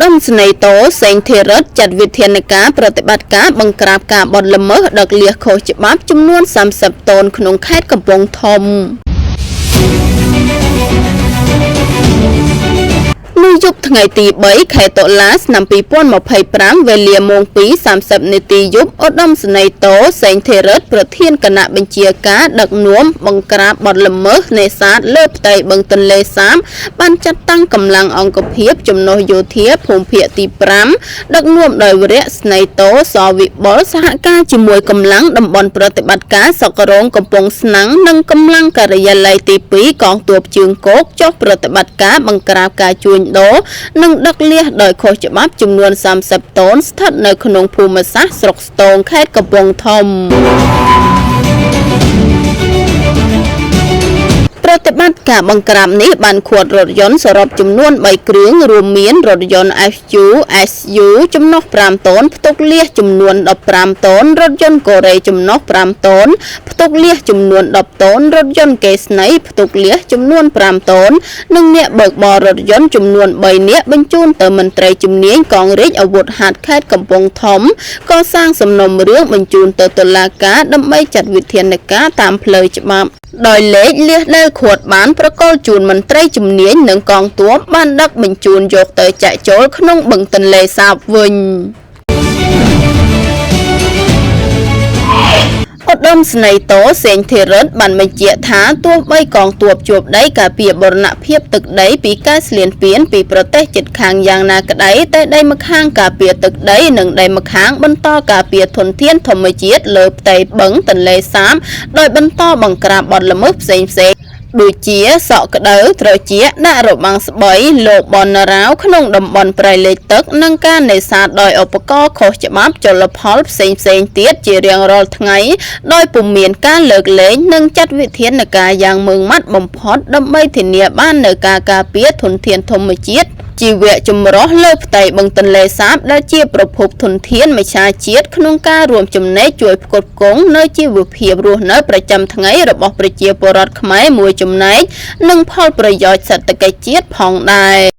ឧត្តមសេនីយ៍តូសេងធីរិទ្ធចាត់វិធានការប្រតិបត្តិការបង្ក្រាបការបទល្មើសដឹកលៀសខុសច្បាប់ចំនួន30តូនក្នុងខេត្តកំពង់ធំនៅយប់ថ្ងៃទី3ខែតុលាឆ្នាំ2025វេលាម៉ោង2:30នាទីយប់ឧត្តមសេនីយ៍តូសេងធីរិទ្ធប្រធានគណៈបញ្ជាការដឹកនាំបង្ក្រាបបទល្មើសនេសាទលើផ្ទៃបឹងទន្លេសាបបានចាត់តាំងកម្លាំងអង្គភាពចំណុះយោធាភូមិភាគទី5ដឹកនាំដោយវរៈសេនីយ៍តូសវិបុលសហការជាមួយកម្លាំងតំបន់ប្រតិបត្តិការសករងកំពង់ស្នាំងនិងកម្លាំងការិយាល័យទី2កងទ័ពជើងគោកចុះប្រតិបត្តិការបង្ក្រាបការជួញដូរនិងដឹកលៀសដោយខុសច្បាប់ចំនួន30តូនស្ថិតនៅក្នុងភូមិសាស្ត្រស្រុកស្ទោងខេត្តកំពង់ធំប្រតិបត្តិការបង្ក្រាបនេះបានឃាត់រថយន្តសរុបចំនួន3គ្រឿងរួមមានរថយន្ត FU SU ចំណុះ5តូនផ្ទុកលៀសចំនួន15តូនរថយន្តកូរ៉េចំណុះ5តូនផ្ទុកលៀសចំនួន10តូនរថយន្តកេស្នីផ្ទុកលៀសចំនួន5តូននិងអ្នកបើកបររថយន្តចំនួន3នាក់បញ្ជូនទៅមន្ត្រីជំនាញកងរាជអាវុធហត្ថខេត្តកំពង់ធំកសាងសំណុំរឿងបញ្ជូនទៅតុលាការដើម្បីចាត់វិធានការតាមផ្លូវច្បាប់ដោយលេខលៀសដែលឃាត់បានប្រកល់ជូនមន្ត្រីជំនាញនិងកងទ័ពបានដឹកបញ្ជូនយកទៅចាក់ចូលក្នុងបឹងទន្លេសាបវិញឧត្តមសេនីយ៍តូសេងធីរិទ្ធបានបញ្ជាក់ថាទោះបីកងទ័ពជួបដីការពារបូរណភាពទឹកដីពីការស្លៀនពៀនពីប្រទេសជិតខាងយ៉ាងណាក្តីតែដីម្ខាងការពារទឹកដីនិងដីម្ខាងបន្តការពារធនធានធម្មជាតិលើផ្ទៃបឹងទន្លេសាបដោយបន្តបង្ក្រាបបទល្មើសផ្សេងៗដូចជាសក់ក្តៅត្រចៀកដាក់របាំងស្បៃលោកបនរាវក្នុងតំបន់ព្រៃលិចទឹកនិងការនេសាទដោយឧបករណ៍ខុសច្បាប់ជលផលផ្សេងៗទៀតជារៀងរាល់ថ្ងៃដោយពុំមានការលើកលែងនិងចាត់វិធានការយ៉ាងម៉ឺងម៉ាត់បំផុតដើម្បីធានាបាននូវការការពារធនធានធម្មជាតិជីវៈចម្រុះលើផ្ទៃបឹងទន្លេសាបដែលជាប្រភពធនធានមច្ឆជាតិក្នុងការរួមចំណែកជួយផ្គត់ផ្គង់នៅជីវភាពរស់នៅប្រចាំថ្ងៃរបស់ប្រជាពលរដ្ឋខ្មែរមួយចំណែកនិងផលប្រយោជន៍សេដ្ឋកិច្ចជាតិផងដែរ។